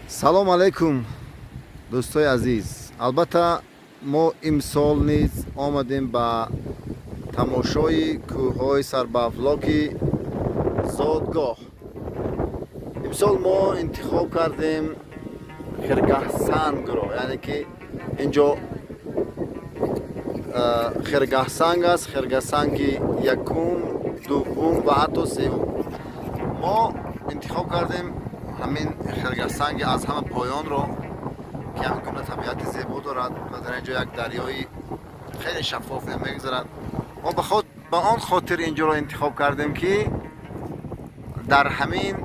Салом алайкум, дӯстои азиз. Албатта, мо имсол низ омадем ба тамошои кӯҳҳои сарбаафлоки зодгоҳ. Имсол мо интихоб кардем Хиргаҳсангро, яъне ки инҷо Хиргаҳсанг аст, Хиргаҳсанги якум, дуввум ва ҳатто севум. Мо интихоб кардем ҳамин Хиргаҳсанги аз ҳама поёнро, ки ҳамин гуна табиати зебо дорад ва дар ин ҷо як дарёи хеле шаффоф мегузарад. Мо ба он хотир ин ҷоро интихоб кардем, ки дар ҳамин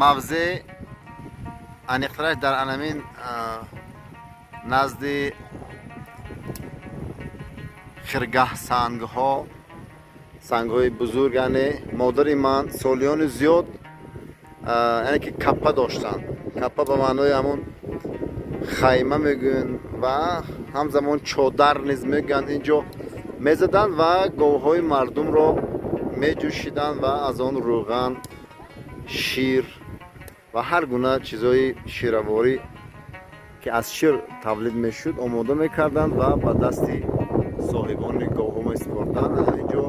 мавзеъ, аниқтараш дар анамин назди хиргаҳсангҳо, сангҳои бузург, яъне модари ман солиёни зиёд, яъне ки каппа доштанд. Каппа ба маънои ҳамон хайма мегӯянд ва ҳамзамон чодар низ мегӯянд. Инҷо мезаданд ва говҳои мардумро меҷӯшиданд ва аз он рӯған, шир ва ҳар гуна чизҳои шираворӣ, ки аз шир тавлид мешуд, омода мекарданд ва ба дасти соҳибони говҳо месупорданд. Инҷо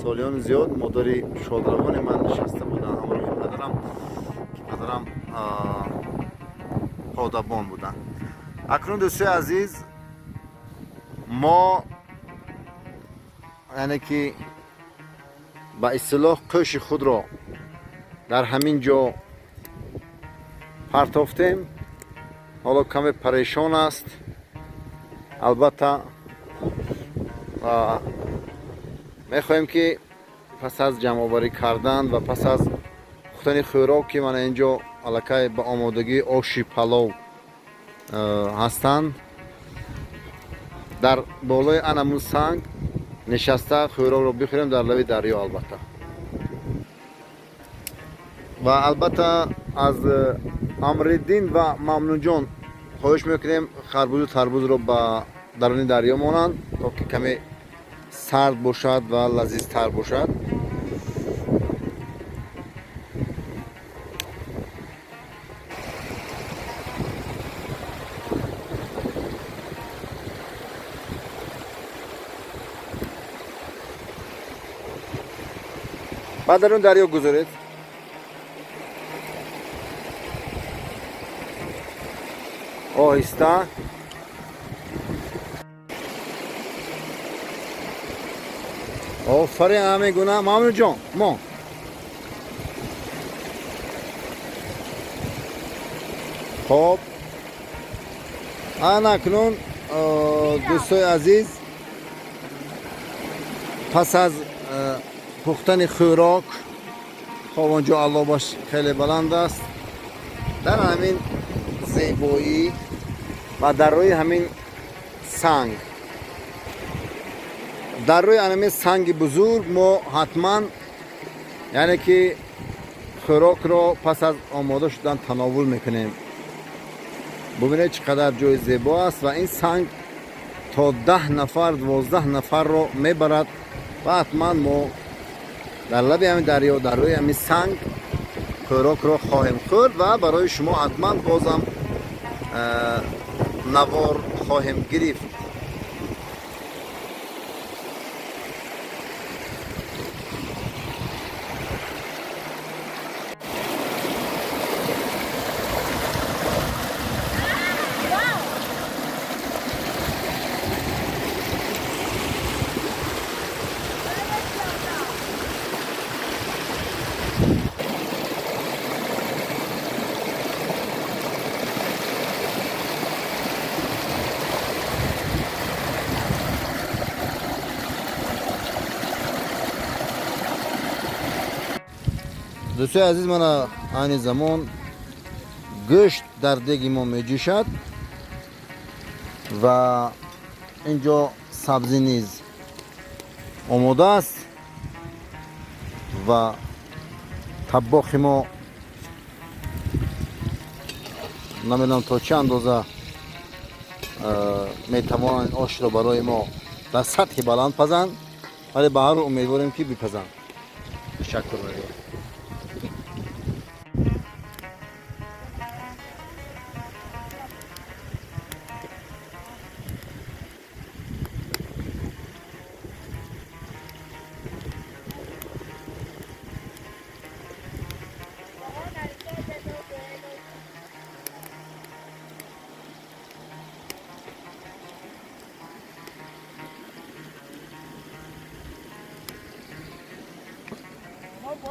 солиёни зиёд модари шодравони ман нишаста буданд ҳамроҳи падарам, ки падарам подабон буданд. Акнун, дӯстои азиз, мо, яъне ки ба истилоҳ, қӯши худро дар ҳамин ҷо партофтем. Ҳоло каме парешон аст, албатта. Мехоҳем, ки пас аз ҷамъоварӣ кардан ва пас аз пухтани хӯрок, ки мана ин ҷо аллакай ба омодагии оши палов ҳастанд, дар болои анамун санг нишаста хӯрокро бихӯрем дар лаби дарё, албатта. Ва албатта, аз Амриддин ва Мамнунҷон хоҳиш мекунем, харбузу тарбузро ба даруни дарё монанд, то ки каме сард бошад ва лазизтар бошад. Ба дарун дарё гузоред. Оҳиста. Офарин, ҳамин гуна. Мамнунҷон, мо хоб. Ана акнун, дӯстои азиз, пас аз пухтани хӯрок, хоб, он ҷо аллобаш хеле баланд аст, дар ҳамин зебоӣ ва дар рӯи ҳамин санг, дар рӯи ҳамин санги бузург мо ҳатман, яъне ки, хӯрокро пас аз омода шудан тановул мекунем. Бубинед, чӣ қадар ҷои зебо аст ва ин санг то 10 нафар, 12 нафарро мебарад. Ва ҳатман мо дар лаби ҳамин дарё, дар рӯи ҳамин санг хӯрокро хоҳем хӯрд ва барои шумо ҳатман бозам навор хоҳем гирифт. Дӯстои азиз, мана айни замон гӯшт дар деги мо меҷӯшад ва ин ҷо сабзӣ низ омода аст ва таббохи мо, намедонам, то чӣ андоза метавонанд ошро барои мо дар сатҳи баланд пазанд, вале ба ҳар умедворем, ки бипазанд. Ташаккур мегӯям.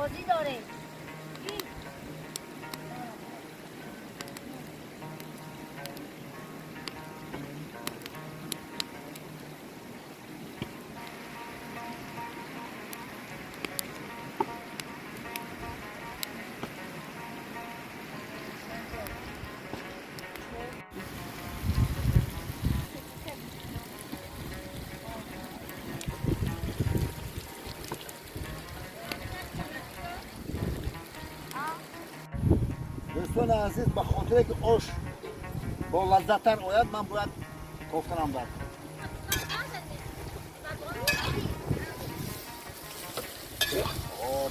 Бозӣ дорем. Дӯстони азиз, ба хотире ки ош бо лаззаттар ояд, ман бояд кофтанам дар.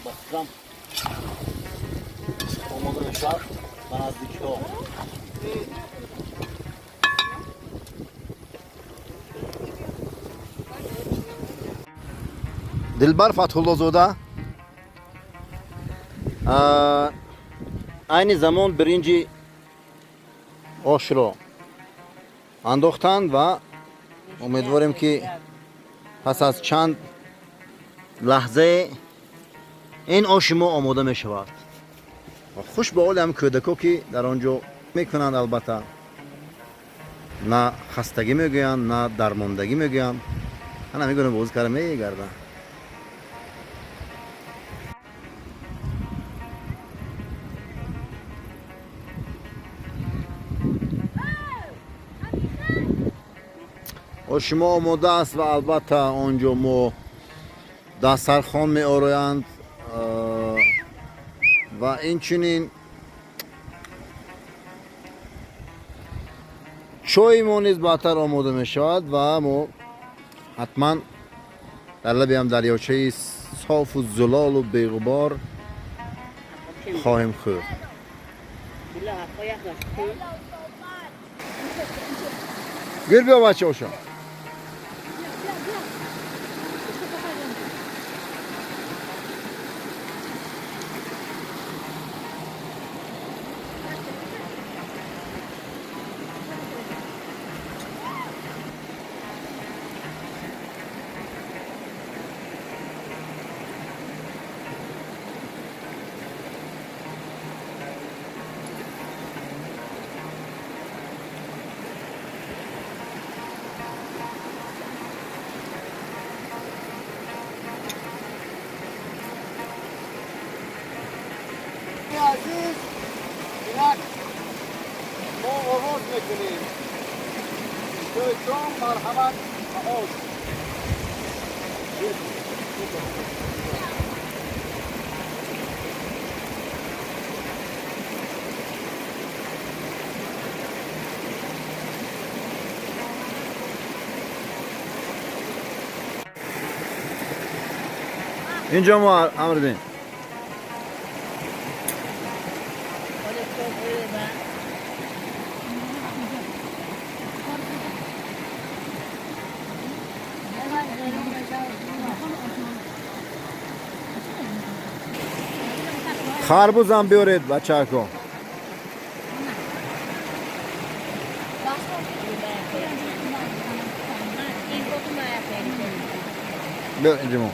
Ба фикрам, омода мешавад ба наздикиҳо. Дилбар Фатҳуллозода айни замон биринҷи ошро андохтанд ва умедворем, ки пас аз чанд лаҳзае ин оши мо омода мешавад. Ва хуш ба ҳоли ҳам кӯдако, ки дар он ҷо мекунанд. Албатта, на хастагӣ мегӯянд, на дармондагӣ мегӯянд, ана мегӯям, бозӣ карда мегарданд. Оши мо омода аст ва албатта он ҷо мо дастархон меороянд ва инчунин чойи мо низ баъдтар омода мешавад ва мо ҳатман дар лаби ҳам дарёчаи софу зулолу беғубор хоҳем хӯрд. Гир, биё, бача, оша. Азиз, инак мо оғоз мекунем. Дӯстон, марҳамат ба ош. Инҷо мо Амриддин. Харбузам биёред, бачако. Биёр инҷо мо.